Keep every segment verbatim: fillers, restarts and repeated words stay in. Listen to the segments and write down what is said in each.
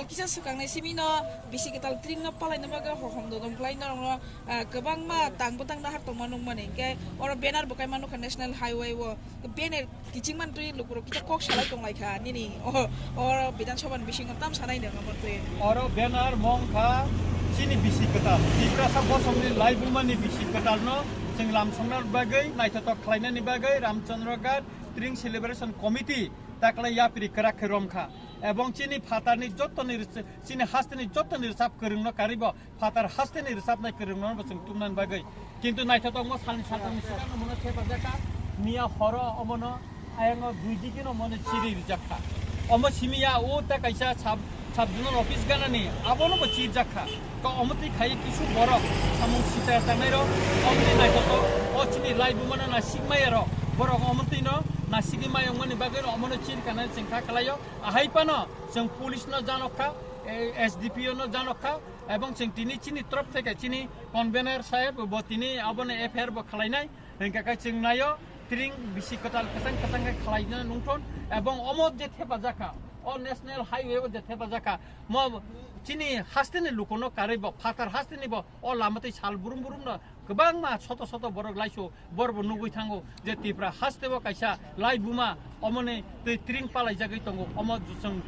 Kisa swkang nai simi no bisi kwtal tring no palai na bagwi hohom dodom khlai norok no, ah, kwbangma tang bwtang nahar tongma nukmani, hinkhe oro banner bo kaima nukha national highway o, banner kiching man twi lukurok kisa kok salai tong lai kha nini o, oro Bidhan Sabha ni bisingo tam sanai nang amo twi. Oro banner mong kha chini bisi kwtal, Tiprasa bosongni laibumani bisi kwtal no chwng lam songna bagwi, naithotok khlainani bagwi Ramchandra Ghat Tring Celebration Committee taklai yapri kwrak khe rom kha. Ebong chini phatarni jottoni rwch-, chini hasteni jottoni rwchap kwrwngno karibo phatar hasteni rwchapnai kwrwngno bo chwng tumnani bagwi. Kintu naithotokmo salni saltongni sijakno muno thepajakha, miya horo omono ayang o dui digino mono chiri rijak kha. Omo simi ya o ta kaisa sub, sub zonal office ganani abono bo chirjak kha. Ka omo twi khai kisu borok samung sitra tangnai rok, omo twi naithotok o chini laibumano nasikmaya rok, borok omo twi no nasigwi mayung mani bagwi no omono chir kanani chwng kha khlaio. Ahai phano chwng police no janok kha, eh, S D P O no janok kha, ebong chwng tini chini torop theke chini convener saheb bo tini abono F I R bo khlainai. Hingkha khe chwng naio, tring bisi kwtal kwchang kwchang khe khlaina nungthon, ebong omo je thepajakha, o national highway o je thepajakha, mo chini hasteni lukuno karwi bo, phatar hasteni bo, o lama twi sal burum burum no kwbangma soto soto borok laisu, borok bo nugwi thango je Tipra haste o kaisa laibuma, omoni twi tring palaijagwi tongo, omo chwng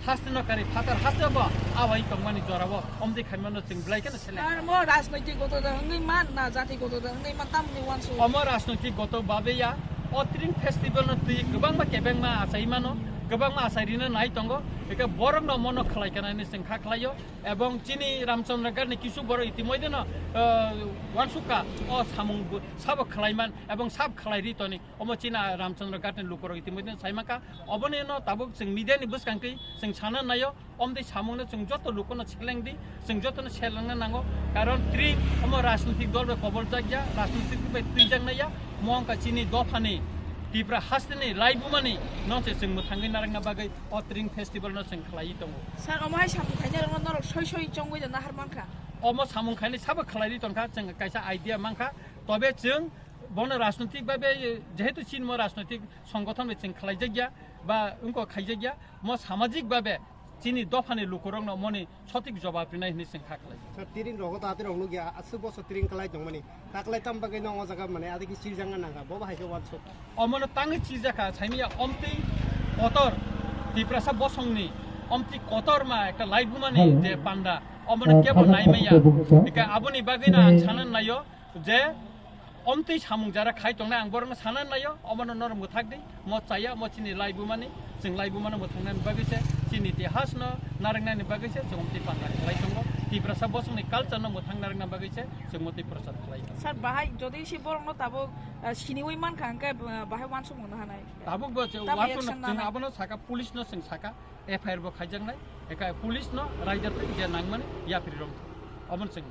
haste no kari phatar haste bo awai tongmani jorao omtwi khaimano chwng belai kheno seleng. Ar mo rajnoitik goto da wngwi man na jati goto da wngwi man tamni wansu. Omo rajnoitik goto babe ya, o tring festival no twi kwbangma kebengma achai mano, kwbangma achai rina nai tongo, eke borok no mono khlai kanani chwng kha khlaio, ebong chini Ramchandra Ghat ni kisu borok itimodhe no, ah, wansukha o samung bo sabo khlai man ebong sab khlai ri toni. Omo chini Ramchandra Ghat ni lukurok itimodhe sai maka. Oboni no tabuk chwng media ni bwskang twi chwng sana naio. Omtwi samung no chwng joto lukuno seleng di, chwng joto no selengna nango. Karon tring omo rajnitik dol bai kobol jakya, rajnitik bai twijak naiya. Mo wngkha chini dophani Tipra hasteni laibumani no se chwng mwthangwi narwkna bagwi o tring festival no chwng khlaiwi tongo. Sir, omo hai samung khaina rokno norok soi soi chongwi da nahar mankha. Omo samung khaini sabo khlaiwi tongkha, chwng kaisa idea mankha. Tobe chwng bono rajnitik babe, jehetu chini mo rajnitik songothon bai chwng khlaijakya ba wngkok khaijakya, mo samajik babe chini dophani lukurokno moni sotik jobab rinai hwnwi chwng kha khlai. Sir, tring rogo ta atirok nukya, aswk bosor tring kwlai tongmani. Taklai tam bagwi no o jaga mane adiki chirjakna nangkha, bo bahai khe wansuk. Omono tangwi chirjakha, saimanya omtwi kotor, Tiprasa bosongni omtwi kotor ma ekta laibumani je panda, omono kebo naimaya. Ika aboni bagwi no ang sana naio, je omtwi samung jara khai tongnai ang borokno sana naio, omono norok mwthak di, mo chaya, mo chini laibumani, chwng laibumano mwthangnani bagwi se, chini itihasno narwknani bagwi se, chwng omtwi panda khlai tongo, Tiprasa bosongni culture no mwthang narwkna bagwi se, chwng omtwi prochar khlai tongo. Sir, bahai jodi se borokno tabuk, ah, siniwi mankha, hwnkhe, ah, bahai wansukmung no hanai. Tabuk bo chwng wansukno chwng abono saka, police no chwng saka, F I R bo khaijaknai, eka police no raida twi je nangmani yapri rong, omono chwng.